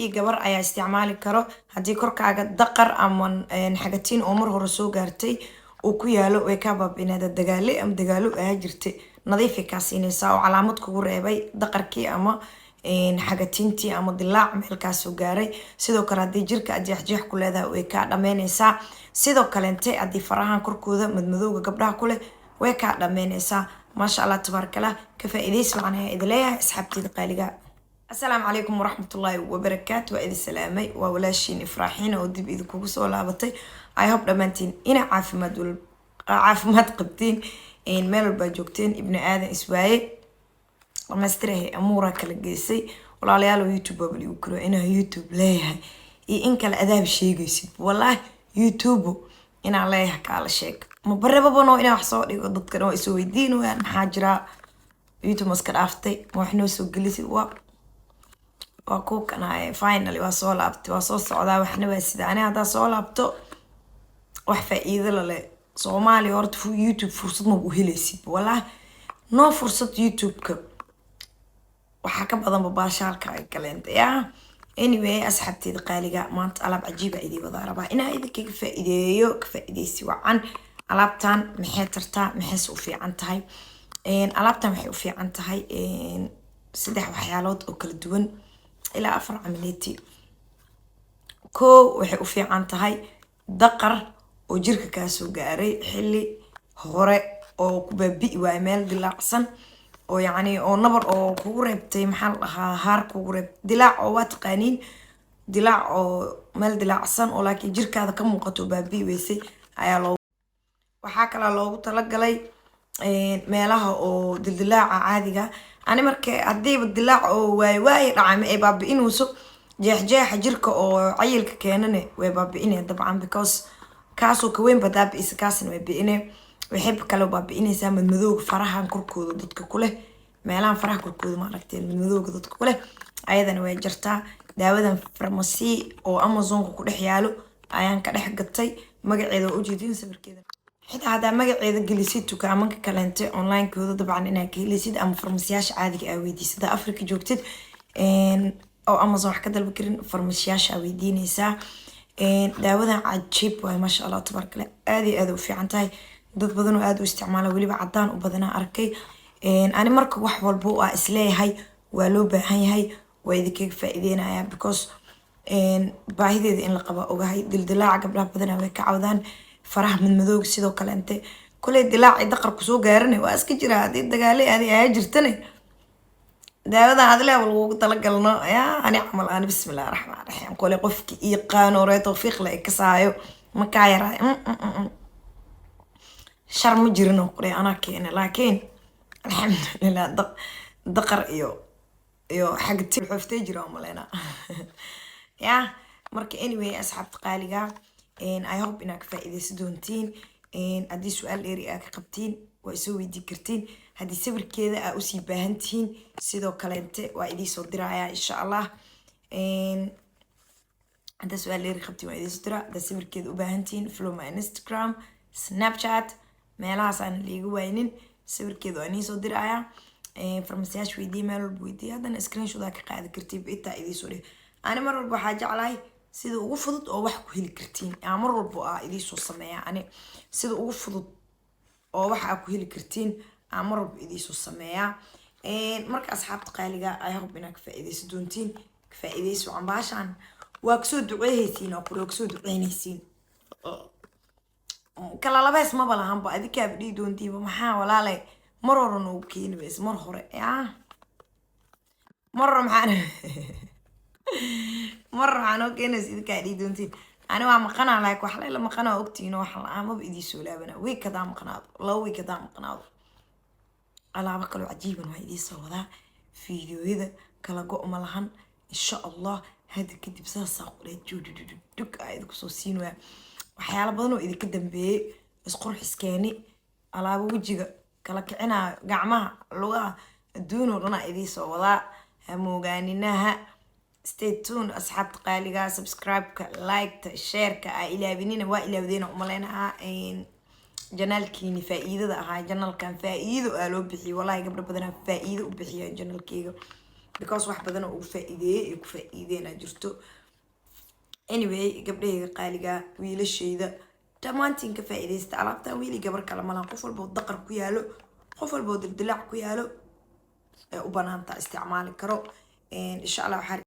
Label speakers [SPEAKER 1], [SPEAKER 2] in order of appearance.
[SPEAKER 1] Wiil iyo gabar ayaa isticmaali karo. Haddii korkaaga daqar ama xagatiin oo mar hore soo gaartay uu ku yaalo, way kaa baabi'inada. Dagaale ama dagaalo ahaa jirtay, nadiifay kaa siinaysaa oo calaamad kugu reebay daqarkii ama xagatiintii ama dilaac meelkaasoo gaaray. Sidoo kale, haddii jirka aad jeexjeex ku leedahay, way kaa dhameynaysaa. Sidoo kaleente, haddii farahan korkooda madmadowga gabdhaha ku leh, way kaa dhameynaysaa. Maasha Allah, tabaarakallah, ka faa'iidaysi wacan ayaa idin leeyahay, asxaabteyda qaaliga. Asalaamu calaykum waraxmatullaahi wabarakaatu. Waa idin salaamay, waa walaashiin Ifraaxiin oo dib idinkugu soo laabatay. I hope dhammaantiin ina caafimaad qabtiin meel walbaa joogteen. Ibni aadan iswaaye dhamaystirahay, amuuraa kala geysay. Walaalayaal, oo YouTube baaba liigu karo inaa YouTube leeyahay iyo in kale adaab sheegaysid. Wallaahi YouTube inaan leeyahay kaala sheeg ma barebabano inaan wax soo dhigo. Dadkan waa isoo weydiinayaan, maxaa jiraa, YouTube ma iska dhaaftay, ma wax noo soo gelisid? Waa kuwa kanaaye. Finally waa soo laabtay, waa soo socdaa. Waxna waa sida ani haddaa soo laabto wax faa-iido lale. Soomaaliya horta YouTube fursad maba u helaysid, wallaahi no fursad. YouTube-ka waxaa ka badanba baashaalka ay kaleenta yaa. Anyway, asxaabteyda qaaliga, maanta alaab cajiiba idii wadaa, rabaa inaa idinkaga faa-iideeyo. Ka faa-iideysi wacan. Alaabtan maxay tartaa, maxayse u fiican tahay? Alaabtan waxay u fiican tahay saddex waxyaalood oo kala duwan ilaa afar camaleeti. Koo, waxay u fiican tahay daqar oo jirka kaasoo gaaray xilli hore oo ku baabi'i waayo, meel dilaacsan oo yacni oo nabar oo kugu reebtay, maxaa la dhahaa, haar kugu reeb, dilaac oo waa taqaaniin, dilaac oo meel dilaacsan oo laakiin jirkaada ka muuqato oo baabi'i weysay ayaa loo. Waxaa kaloo loogu talagalay meelaha oo dildilaaca caadiga. Ani marka hadiiba dilaac oo waaye waaye dhacay ma ay baabi'inayso, jeexjeexa jirka oo cayilka keenane way baabi'inaya dabcan, because kaasoo kaweyn ba baabi'isa, kaasna way bi'ine. Waxay kaloo baabi'inaysaa madmadowga farahan korkooda dadka ku leh, meelahan faraha korkooda, ma aragteen, madmadowga dadka ku leh, ayadana way jartaa. Daawadan farmasi oo Amazonka ku dhex yaalo ayaan ka dhex gatay. Magaceeda waa ujeedin, sawirkeeda xitaa haddaa magaceeda gelisid dukaamanka kaleente onlinekooda, dabcan inaad ka helisid ama farmasiyaasha caadiga aa weydiisid. Hadaa Africa joogtid oo Amazon wax ka dalba karin, farmasiyaasha aa weydiinaysaa. Daawadan cajiib waay, maasha Allah, tabaaraka, aad iyo aad u fiican tahay. Dad badan oo aad u isticmaala, weliba cadaan u badanaa arkay. Ani marka wax walba oo aa isleeyahay waa loo baahan yahay, waa idinkaga faa'iideynaya, because baahideeda in la qaba ogahay. Dildilaaca gabdhaha badanaa way ka cawdaan, faraha madmadooga sidoo kaleente. Koley dilaaci daqarku soo gaarane waa iska jiraa. Haddii dagaale adi ayaa jirtane, daawadan adleeba lagugu talagalno yaa ani camal ani. Bismillahi raxmaan raxiim. Koley qofki iqaano ree tawfiiq la ikasaayo makaa yaraay, shar ma jirin oo qurey anaa keena, laakiin alxamdulilah daqar iyo xagti xooftay jira umaleyna ya. Marka anyway, asxaabta qaaliga, I hope inaad ka faa'iideysan doontiin. Haddii su-aal dheeri aa ka qabtiin, waa isoo weydii kartiin. Haddii sawirkeeda aa usii baahan tihiin, sidoo kaleente waa idiisoo dirayaa, insha Allah. Haddaa su-aal dheeri qabtiin, waa idiisoo diraa. Haddaa sawirkeeda u baahan tihiin, follow my Instagram, Snapchat, meelahaas aan liiga waynin. Sawirkeeda waa idiin soo dirayaa. Farmasiyaasha weydiiya, meel walba weydiiya. Haddana screenshot aa ka qaadi kartiin, intaa idiisoo dhig. Ani mar walba waxaa jeclahay sida ugu fudud oo wax ku heli kartiin aa mar walba aa idiisoo sameeya. Ani sida ugu fudud oo wax aa ku heli kartiin aa mar walba idiisoo sameeyaa. Marka asxaabta qaaliga, I hope inaad ka faa'iideysan doontiin. Ka faa'iideyso wacan. Baashaan waa kasoo duceehaysiin oo kale, waa kasoo duceynaysiin. Kala labees maba lahanba, adikaaba dhihi doontiinba, maxaa walaalay mar hore noogu keeni weyse? Mar hore yaa, mar hore maxaa, mar hore waxaa noo keenaysa, idinkaa dhihi doontiin. Ani waa maqanaa, like wax layla maqanaa ogtihiin oo waxa la-aan maba idiin soo laabana. Week hadaa maqnaado, 2 week hadaa maqnaado, alaabo kaloo cajiiban waa idiin soo wadaa. Fiidiyoyada kala go' ma lahan, insha Allah. Hadda kadib saasaa qudhay judududug aa idinku soo siinaya. Waxyaalo badan oo idinka dambeeyey, isqurxiskeeni, alaabo wejiga kala kicinaayo, gacmaha, lugaha, adduun oo dhan aa idiin soo wadaa. Hamoogaaninaha, stay tuned, asxaabta qaaliga. Subscribe-ka, like-ta, share-ka aa ilaabinina. Waa ilaawdeyna umaleynahaa. Channelkiini faa-iidada ahaa, channelkan faa-iido aa loo bixiyay. Wallahi gabdho badanaa faa-iido u bixiya channelkeyga. because wax badan oo ugu faa-iideeyey ay ku faa-iideenaa jirto. Anyway, gabdhahayga qaaliga, wiilashayda, dhammaantiin ka faa-iideysta alaabtan. Wiili gabar kale malahan. Qof walba oo daqar ku yaalo, qof walba oo dildilaac ku yaalo ee u banaantaa isticmaali karo, insha Allah. Waxaa